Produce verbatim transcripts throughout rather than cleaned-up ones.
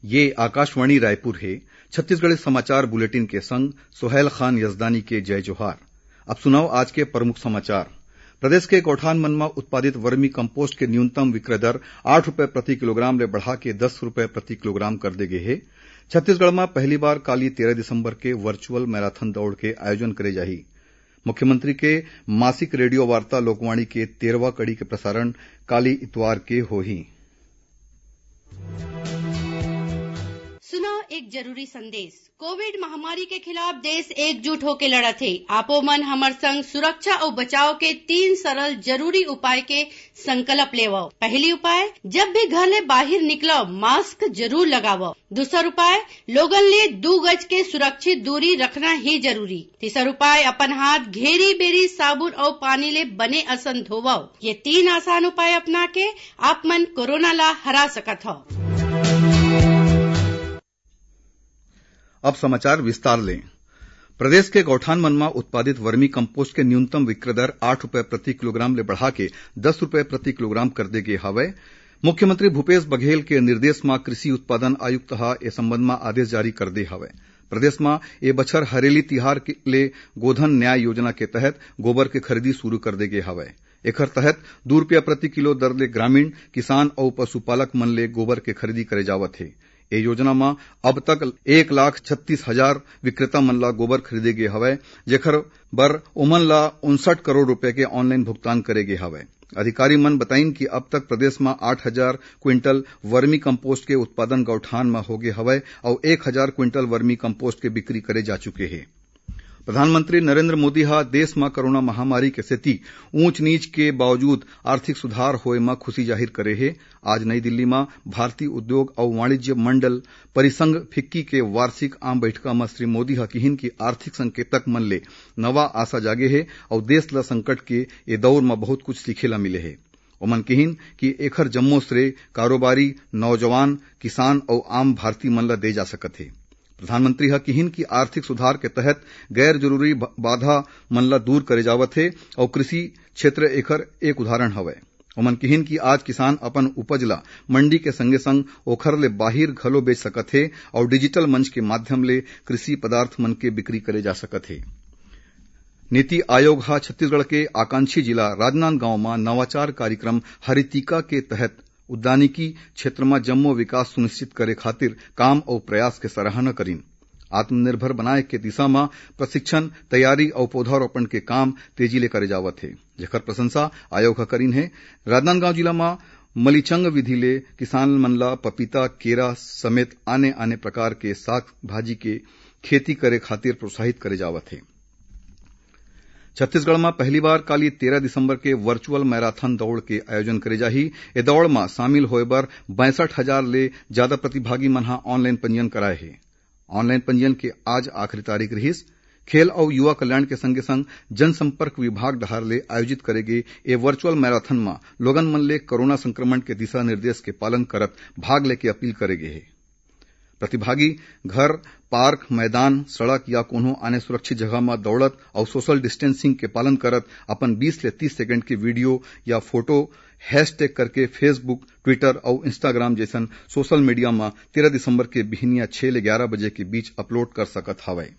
ये आकाशवाणी रायपुर हे। छत्तीसगढ़ी समाचार बुलेटिन के संग सोहेल खान यजदानी के जय जोहार। अब सुनव आज के प्रमुख समाचार। प्रदेश के गौठान मन म उत्पादित वर्मी कंपोस्ट के न्यूनतम विक्रय दर आठ रुपये प्रति किलोग्राम ले बढ़ा के दस रुपये प्रति किलोग्राम कर दे गे हे। छत्तीसगढ़ म पहली बार काली तेरह दिसंबर के वर्चुअल मैराथन दौड़ के आयोजन करे जाही। मुख्यमंत्री के मासिक रेडियो वार्ता लोकवाणी के तेरहवाँ कड़ी के प्रसारण काली इतवार के होही। सुनव एक जरूरी संदेश। कोविड महामारी के खिलाफ देश एकजुट होके लड़त हे। आपो मन हमर संग सुरक्षा अउ बचाव के तीन सरल जरूरी उपाय के संकल्प लेवव। पहली उपाय, जब भी घर ले बाहिर निकलव, मास्क जरूर लगावव। दूसर उपाय, लोगन ले दू गज के सुरक्षित दूरी रखना ही जरूरी। तीसर उपाय, अपन हाथ घेरी बेरी साबुन अउ पानी ले बने असन धोवव। ये तीन आसान उपाय अपना के आप मन कोरोना ला हरा सकत हव। अब समाचार विस्तार ले। प्रदेश के गौठान मन म उत्पादित वर्मी कंपोस्ट के न्यूनतम विक्रय दर आठ रुपये प्रति किलोग्राम ले बढ़ा के दस रुपये प्रति किलोग्राम कर दे गे हवय। मुख्यमंत्री भूपेश बघेल के निर्देश म कृषि उत्पादन आयुक्त ह ए संबंध म आदेश जारी कर दे हवय। प्रदेश म ए बछर हरेली तिहार के ले गोधन न्याय योजना के तहत गोबर के खरीदी शुरू कर दे गे हवय। एखर तहत दू रुपया प्रति किलो दर ले ग्रामीण, किसान अउ पशुपालक मन ले गोबर के खरीदी करे जावत हे। ए योजना म अब तक एक लाख छत्तीस हजार विक्रेता मन ला गोबर खरीदे गे हवय, जेखर बर ओमन ला उनसठ करोड़ रुपए के ऑनलाइन भुगतान करे गे हवय। अधिकारी मन बताइन कि अब तक प्रदेश म आठ हजार क्विंटल वर्मी कंपोस्ट के उत्पादन गौठान म होगे हवय अउ एक हजार क्विंटल वर्मी कंपोस्ट के बिक्री करे जा चुके हे। प्रधानमंत्री नरेंद्र मोदी ह देश म कोरोना महामारी के सेती ऊंच नीच के बावजूद आर्थिक सुधार होए म खुशी जाहिर करे हे। आज नई दिल्ली म भारतीय उद्योग अउ वाणिज्य मंडल परिसंघ फिक्की के वार्षिक आम बैठका म श्री मोदी ह किहिन कि आर्थिक संकेतक मन ले नवा आशा जागे हे अउ देश ल संकट के ए दौर म बहुत कुछ सीखे ल मिले हे। ओमन किहिन कि एखर जम्मो श्रेय कारोबारी, नौजवान, किसान अउ आम भारतीय मन ल दे जा सकत हे। प्रधानमंत्री ह किहिन कि आर्थिक सुधार के तहत गैर जरूरी ब-, बाधा मन ल दूर करे जावत हे अउ कृषि क्षेत्र एखर एक उदाहरण हवय। ओमन किहिन कि आज किसान अपन उपज ल मंडी के संगे संग ओखर ले बाहिर घलो बेच सकत हे अउ डिजिटल मंच के माध्यम ले कृषि पदार्थ मन के बिक्री करे जा सकत हे। नीति आयोग ह छत्तीसगढ़ के आकांक्षी जिला राजनांदगांव म नवाचार कार्यक्रम हरितिका के तहत उद्यानिकी क्षेत्र म जम्मो विकास सुनिश्चित करे खातिर काम अउ प्रयास के सराहना करिन। आत्मनिर्भर बनाए के दिशा म प्रशिक्षण, तैयारी अउ पौधारोपण के काम तेजी ले करे जावत हे, जेकर प्रशंसा आयोग ह करिन हे। राजनांदगांव जिला म मलिचंग विधि ले किसान मन ल पपीता, केरा समेत आने-आने प्रकार के साग भाजी के खेती करे खातिर प्रोत्साहित करे जावत हे। छत्तीसगढ़ म पहली बार काली तेरह दिसंबर के वर्चुअल मैराथन दौड़ के आयोजन करे जाही। ए दौड़ म शामिल होए बर बासठ हजार ले जादा प्रतिभागी मन ह ऑनलाइन पंजीयन कराए हे। ऑनलाइन पंजीयन के आज आखिरी तारीख रिहिस। खेल अउ युवा कल्याण के संगे संग जनसंपर्क विभाग डहार ले आयोजित करे गे ए वर्चुअल मैराथन म लोगन मन ले कोरोना संक्रमण के दिशा निर्देश के पालन करत भाग लेके अपील करे गे हे। प्रतिभागी घर, पार्क, मैदान, सड़क या कोनो आने सुरक्षित जगह म दौड़त अउ सोशल डिस्टेंसिंग के पालन करत अपन बीस ले तीस सेकंड के वीडियो या फोटो हैशटैग करके Facebook, Twitter अउ Instagram जैसन सोशल मीडिया म तेरह दिसंबर के बिहनिया छह ले ग्यारह बजे के बीच अपलोड कर सकत हवय।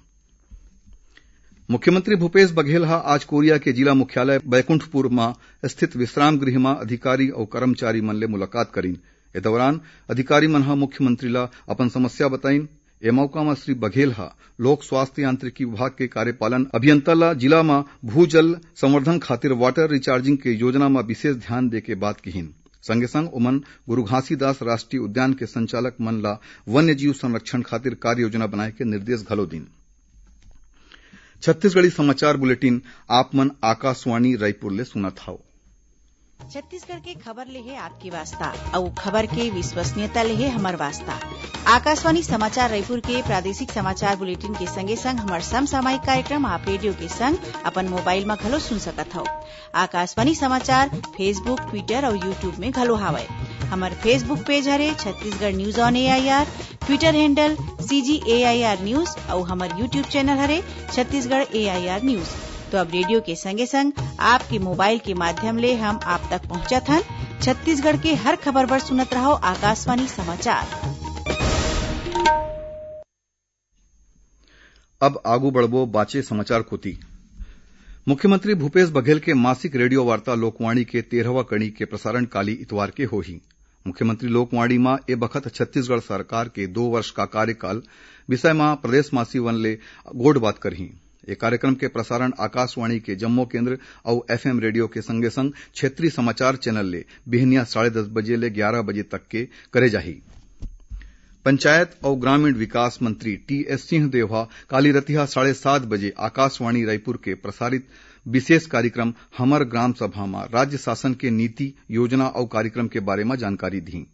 मुख्यमंत्री भूपेश बघेल ह आज कोरिया के जिला मुख्यालय बैकुंठपुर म स्थित विश्राम गृह म अधिकारी अउ कर्मचारी मन ले मुलाकात करिन। ए दौरान अधिकारी मन ह मुख्यमंत्री ला अपन समस्या बताइन। ए मौका म श्री बघेल ह लोक स्वास्थ्य यांत्रिकी विभाग के कार्यपालन अभियंता ला जिला म भूजल संवर्धन खातिर वाटर रिचार्जिंग के योजना म विशेष ध्यान दे के बात किहिन। संगे संग ओमन गुरु घासीदास राष्ट्रीय उद्यान के संचालक मन ला वन्य जीव संरक्षण खातिर कार्य योजना बनाए के निर्देश घलो दीन। छत्तीसगढ़ी समाचार बुलेटिन आप मन आकाशवाणी रायपुर ले सुनत हव। छत्तीसगढ़ के खबर ले हे आपके वास्ता, अउ खबर के विश्वसनीयता ले हे हमर वास्ता। आकाशवाणी समाचार रायपुर के प्रादेशिक समाचार बुलेटिन के संगे संग हमर समसामयिक कार्यक्रम आप रेडियो के संग अपन मोबाइल म घलो सुन सकत हव। आकाशवाणी समाचार Facebook, Twitter अउ YouTube में घलो हावय। हमर Facebook पेज हरे Chhattisgarh news on AIR, Twitter handle CG AIR news अउ हमर YouTube चैनल हरे छत्तीसगढ़ एआईआर न्यूज। तो अब रेडियो के संगे संग आपके मोबाइल के माध्यम ले हम आप तक पहुंचत हन। छत्तीसगढ़ के हर खबर बर सुनत रहव आकाशवाणी समाचार। अब आगू बढ़बो बाचे समाचार कोति। मुख्यमंत्री भूपेश बघेल के मासिक रेडियो वार्ता लोकवाणी के तेरहवाँ कड़ी के प्रसारण काली इतवार के होही। मुख्यमंत्री लोकवाणी म ए बखत छत्तीसगढ़ सरकार के दो वर्ष का कार्यकाल विषय म प्रदेशवासी मन ले गोठ बात करही। ए कार्यक्रम के प्रसारण आकाशवाणी के जम्मो केंद्र अउ एफएम रेडियो के संगे संग क्षेत्रीय समाचार चैनल ले बिहनिया साढ़े दस बजे ले ग्यारह बजे तक के करे जाही। पंचायत अउ ग्रामीण विकास मंत्री टीएस सिंहदेव ह काली रतिहा साढ़े सात बजे आकाशवाणी रायपुर के प्रसारित विशेष कार्यक्रम हमर ग्राम सभा म राज्य शासन के नीति, योजना अउ कार्यक्रम के बारे म जानकारी दिही।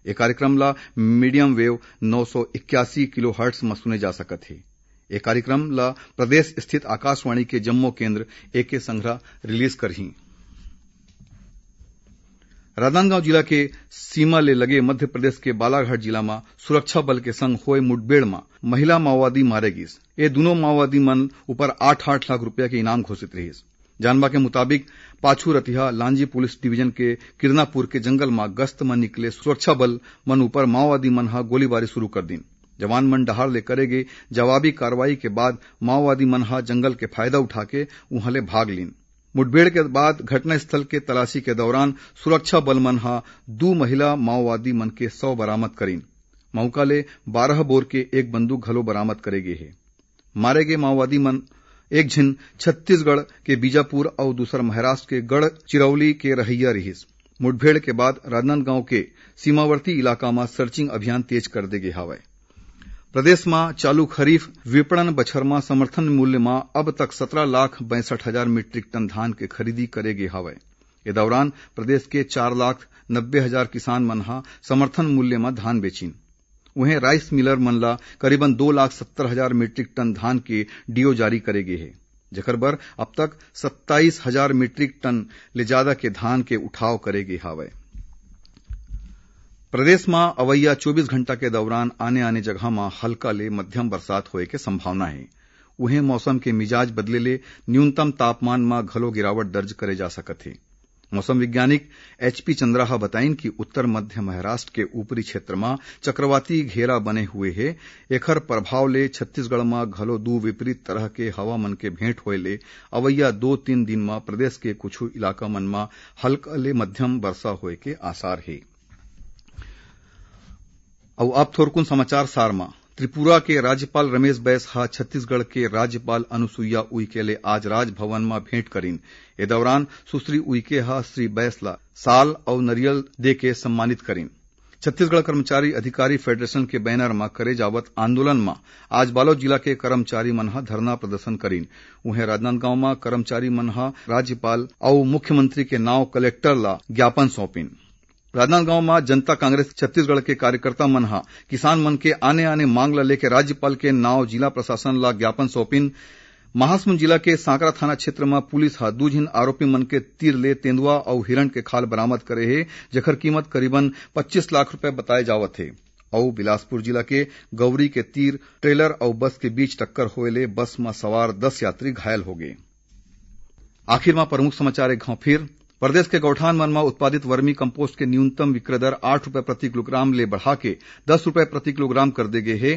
ए कार्यक्रम ल मीडियम वेव नौ सौ इक्यासी किलोहर्ट्ज म सुने जा सकत हे। ए कार्यक्रम ल प्रदेश स्थित आकाशवाणी के जम्मो केंद्र एके संघरा रिलीज करही। राजनांदगांव जिला के सीमा ले लगे मध्य प्रदेश के बालाघाट जिला म सुरक्षा बल के संग होए मुठभेड़ म महिला माओवादी मारे गिस। ए दुनों माओवादी मन ऊपर आठ आठ लाख रुपया के इनाम घोषित रहिस। जानबा के मुताबिक, पाछू रतिहा लांजी पुलिस डिवीजन के किरनापुर के जंगल म गश्त म निकले सुरक्षा बल मन ऊपर माओवादी मन ह गोलीबारी शुरू कर दीन। जवान मन डहार ले करे गे जवाबी कार्रवाई के बाद माओवादी मन ह जंगल के फायदा उठा के उहां ले भाग लीन। मुठभेड़ के बाद घटनास्थल के तलाशी के दौरान सुरक्षा बल मन ह दू महिला माओवादी मन के शव बरामद करीन। मौका ले बारह बोर के एक बंदूक घलो बरामद करे गे हे। मारे गे माओवादी मन एक झिन छत्तीसगढ़ के बीजापुर अउ दूसर महाराष्ट्र के गढ़चिरौली के रहइया रिहिस। मुठभेड़ के बाद राजनांदगांव के सीमावर्ती इलाका म सर्चिंग अभियान तेज कर दे गे हावय। प्रदेश म चालू खरीफ विपणन बछर म समर्थन मूल्य म अब तक सतरा लाख बासठ हजार मीट्रिक टन धान के खरीदी करे गे हावय। ए दौरान प्रदेश के चार लाख नब्बे हजार किसान मन ह समर्थन मूल्य म धान बेचिन। उहें, राइस मिलर मन ला करीबन दो लाख सत्तर हजार मीट्रिक टन धान के डीओ जारी करे गे हे, जेकर बर अब तक सत्ताईस हजार मीट्रिक टन ले जादा के धान के उठाव करे गे हावय। प्रदेश म अवइया चौबीस घंटा के दौरान आने-आने जगह म हल्का ले मध्यम बरसात होए के संभावना हे। उहें, मौसम के मिजाज बदले ले न्यूनतम तापमान म घलो गिरावट दर्ज करे जा सकत हे। मौसम वैज्ञानिक एचपी चंद्रा ह बताइन कि उत्तर मध्य महाराष्ट्र के ऊपरी क्षेत्र म चक्रवाती घेरा बने हुए हे। एखर प्रभाव ले छत्तीसगढ़ म घलो दू विपरीत तरह के हवा मन के भेंट होए ले अवइया दो तीन दिन म प्रदेश के कुछु इलाका मन म हल्का ले मध्यम वर्षा होए के आसार हे। अउ अब थोरकुन समाचार सार म। त्रिपुरा के राज्यपाल रमेश बैस ह छत्तीसगढ़ के राज्यपाल अनुसुईया उइके ले आज राजभवन म भेंट करिन। ए दौरान सुश्री उइके ह श्री बैस ला साल अउ नरियल दे के सम्मानित करिन। छत्तीसगढ़ कर्मचारी अधिकारी फेडरेशन के बैनर म करे जावत आंदोलन म आज बालोद जिला के कर्मचारी मन ह धरना प्रदर्शन करिन। उहें, राजनांदगांव म कर्मचारी मन ह राज्यपाल अउ मुख्यमंत्री के नाव कलेक्टर ला ज्ञापन सौंपिन। राजनांदगांव म जनता कांग्रेस छत्तीसगढ़ के कार्यकर्ता मन ह किसान मन के आने-आने मांग ल लेके राज्यपाल के नाव जिला प्रशासन ल ज्ञापन सौंपिन। महासमुंद जिला के सांकरा थाना क्षेत्र म पुलिस ह दू झिन आरोपी मन के तीर ले तेंदुआ अउ हिरण के खाल बरामद करे हे, जेकर कीमत करीबन पच्चीस लाख रुपए बताए जावत हे। अउ बिलासपुर जिला के गौरी के तीर ट्रेलर अउ बस के बीच टक्कर होए ले बस म सवार दस यात्री घायल हो गे। आखिर म प्रमुख समाचार एक घांव फिर। प्रदेश के गौठान मन म उत्पादित वर्मी कंपोस्ट के न्यूनतम विक्रय दर आठ रुपए प्रति किलोग्राम ले बढ़ा के दस रुपए प्रति किलोग्राम कर दे गे हे।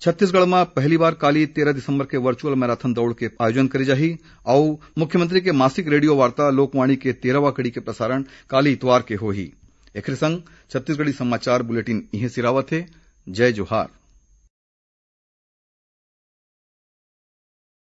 छत्तीसगढ़ म पहली बार काली तेरह दिसंबर के वर्चुअल मैराथन दौड़ के आयोजन करे जाही। अउ मुख्यमंत्री के मासिक रेडियो वार्ता लोकवाणी के तेरहवाँ कड़ी के प्रसारण काली इतवार के होही। एखरे संग छत्तीसगढ़ी समाचार बुलेटिन इहें सिरावत हे। जय जोहार।